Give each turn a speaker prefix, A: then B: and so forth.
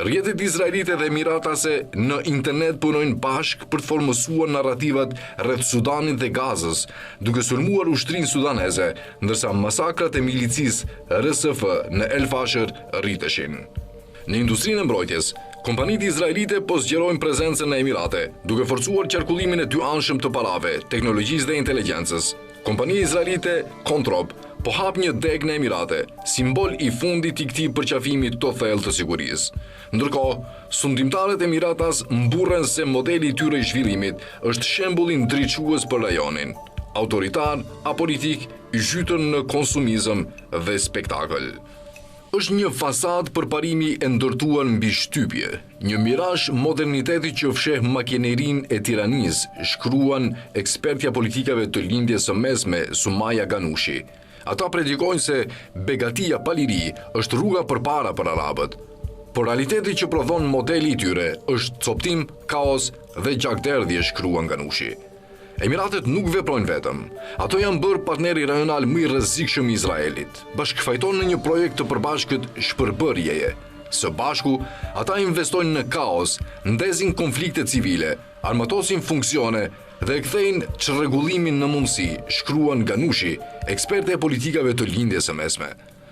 A: Rrjetet izraelite dhe emiratase në internet punojnë bashkë për të formësuar narrativat rreth Sudanit dhe Gazës, duke sulmuar ushtrinë sudaneze, ndërsa masakrat e milicisë RSF në El Fasher rriteshin. Në industrinë e mbrojtjes, kompanitë izraelite po zgjerojnë prezencën në Emirate, duke forcuar qarkullimin e dyanshëm të parave, teknologjisë dhe inteligjencës. Kompania izraelite Controp po hap një degë në Emirate, simbol i fundit i këtij përqafimi të thellë të sigurisë. Ndërkohë, sundimtarët emiratas mburren se modeli i tyre i zhvillimit është shembulli ndriçues për rajonin, autoritar, apolitik, i zhytur në konsumizëm dhe spektakël. Është një fasadë përparimi e ndërtuar mbi shtypje, një mirazh moderniteti që fsheh makinerinë e tiranisë, shkruan ekspertja e politikave të Lindjes së Mesme, Sumaja Ganushi. Ata predikojnë se begatia pa liri është rruga përpara për arabët. Por realiteti që prodhon modeli i tyre është copëtim, kaos dhe gjakderdhje, shkruan Ganushi. Emiratet nuk veprojnë vetëm. Ato janë bërë partneri rajonal më i rrezikshëm i Izraelit, bashkëfajtor në një projekt të përbashkët shpërbërjeje. Së bashku, ata investojnë në kaos, ndezin konflikte civile, armatosin faksione dhe kthejnë çrregullimin në mundësi, shkruan Ganushi, eksperte e politikave të Lindjes së Mesme.